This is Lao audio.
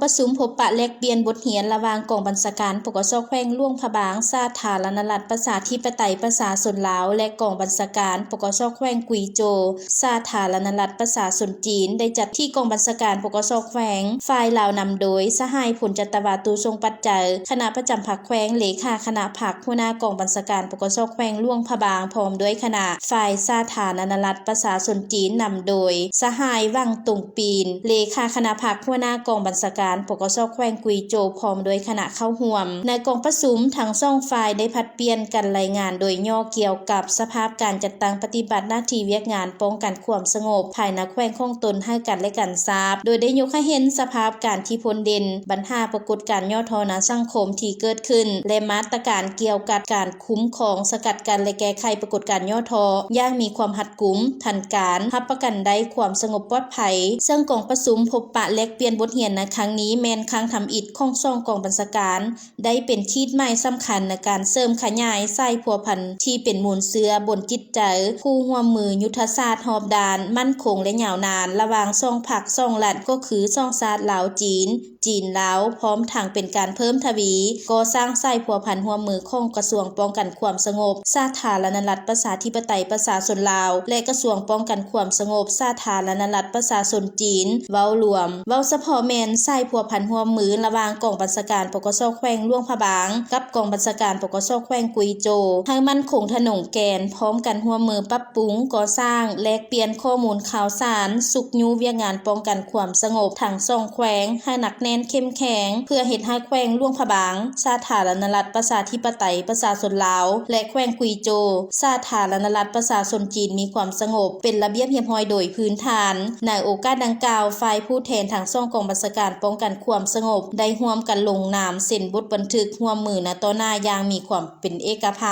ປະຊຸມພົບປະແລກປ່ຽນບົດຮຽນລະຫວ່າງກອງບັນຊາການ ປກສ ແຂວງຫຼວງພະບາງ ສາທາລະນະລັດ ປະຊາທິປະໄຕ ປະຊາຊົນລາວ ແລະ ກອງບັນຊາການ ປກສ ແຂວງກຸຍໂຈ ສາທາລະນະລັດ ປະຊາຊົນຈີນ ໄດ້ຈັດທີ່ກອງບັນຊາການ ປກສ ແຂວງ ຝ່າຍລາວນຳໂດຍ ສະຫາຍ ພົນຈັດຕະວາ ຕູ ຊົງປັດໄຈ ຄະນະປະຈຳພັກແຂວງ, ເລຂາຄະນະພັກ, ຫົວໜ້າກອງບັນຊາການ ປກສ ແຂວງຫຼວງພະບາງ ພ້ອມດ້ວຍຄະນະ, ຝ່າຍສາທາລະນະລັດ ປະຊາຊົນຈີນ ນຳໂດຍ ສະຫາຍ ຫວັງ ຕົງ ປີນ ເລຂາຄະນະພັກ, ຫົວໜ້າກອງບັນຊາການ ປກສ ແຂວງກຸຍໂຈ ພ້ອມດ້ວຍຄະນະເຂົ້າຮ່ວມ. ໃນກອງປະຊຸມ, ທັງສອງຝ່າຍໄດ້ຜັດປ່ຽນກັນລາຍງານໂດຍຫຍໍ້ກ່ຽວກັບສະພາບການຈັດຕັ້ງປະຕິບັດໜ້າທີ່ວຽກງານປ້ອງກັນຄວາມສະຫງົບພາຍໃນແຂວງຂອງຕົນໃຫ້ກັນແລະກັນຊາບ, ໂດຍໄດ້ຍົກໃຫ້ເຫັນສະພາບການທີ່ພົ້ນເດັ່ນ, ບັນຫາປາກົດການຫຍໍ້ທໍ້ໃນສັງຄົມທີ່ເກີດຂຶ້ນ ແລະ ມາດຕະການກ່ຽວກັບການຄຸ້ມຄອງ, ສະກັດກັ້ນ ແລະ ແກ້ໄຂປາກົດການຫຍໍ້ທໍ້ຢ່າງມີຄວາມຮັດ ກຸມ, ທັນການ, ຮັບປະກັນໄດ້ຄວາມສະຫງົບປອດໄພ. ເຊິ່ງກອງປະຊຸມພົບປະແລກປ່ຽນບົດຮຽນໃນຄັ້ງນີ້ ແມ່ນຄັ້ງທຳອິດຂອງສອງກອງບັນຊາການ ໄດ້ເປັນຂີດໝາຍສຳຄັນໃນການເສີມຂະຫຍາຍສາຍພົວພັນທີ່ເປັນມູນເຊື້ອບົນຈິດໃຈຄູ່ຮ່ວມມືຍຸດທະສາດຮອບດ້ານ, ໝັ້ນຄົງ ແລະ ຍາວນານ ລະຫວ່າງສອງພັກສອງລັດ ກໍຄືສອງຊາດລາວ-ຈີນ, ຈີນ-ລາວ, ພ້ອມທັງເປັນການເພີ່ມທະວີກໍ່ສ້າງສາຍພົວພັນຮ່ວມມືຂອງກະຊວງປ້ອງກັນຄວາມສະຫງົບ ສາທາລະນະລັດ ປະຊາທິປະໄຕ ປະຊາຊົນລາວ ແລະ ກະຊວງປ້ອງກັນຄວາມສະຫງົບ ສາທາລະນະລັດ ປະຊາຊົນຈີນ ເວົ້າລວມ. ເວົ້າສະເພາະແມ່ນສາຍພົວພັນຮ່ວມມືລະຫວ່າງກອງບັນຊາການ ປກສ ແຂວງຫຼວງພະບາງ ກັບກອງບັນຊາການ ປກສ ແຂວງກຸຍໂຈ ໃຫ້ໝັ້ນຄົງທະນົງແກ່ນ, ພ້ອມກັນຮ່ວມມືປັບປຸງ, ກໍ່ສ້າງ, ແລກປ່ຽນຂໍ້ມູນຂ່າວສານ, ຊຸກຍູ້ວຽກງານປ້ອງກັນຄວາມສະຫງົບທັງສອງແຂວງໃຫ້ໜັກແໜ້ນເຂັ້ມແຂງ ເພື່ອເຮັດໃຫ້ແຂວງຫຼວງພະບາງ ສາທາລະນະລັດ ປະຊາທິປະໄຕ ປະຊາຊົນລາວ ແລະ ແຂວງກຸຍໂຈ ສາທາລະນະລັດ ປະຊາຊົນຈີນ ມີຄວາມສະຫງົບ ເປັນລະບຽບຮຽບຮ້ອຍໂດຍພື້ນຖານ. ໃນໂອກາດດັ່ງກ່າວ, ຝ່າຍຜູ້ແທນທັງສອງກອງບັນຊາການປ້ອງກັນຄວາມສະຫງົບ ໄດ້ຮ່ວມກັນລົງນາມເຊັນບົດບັນທຶກຮ່ວມມືໃນຕໍ່ໜ້າຢ່າງມີຄວາມເປັນເອກະພາບ.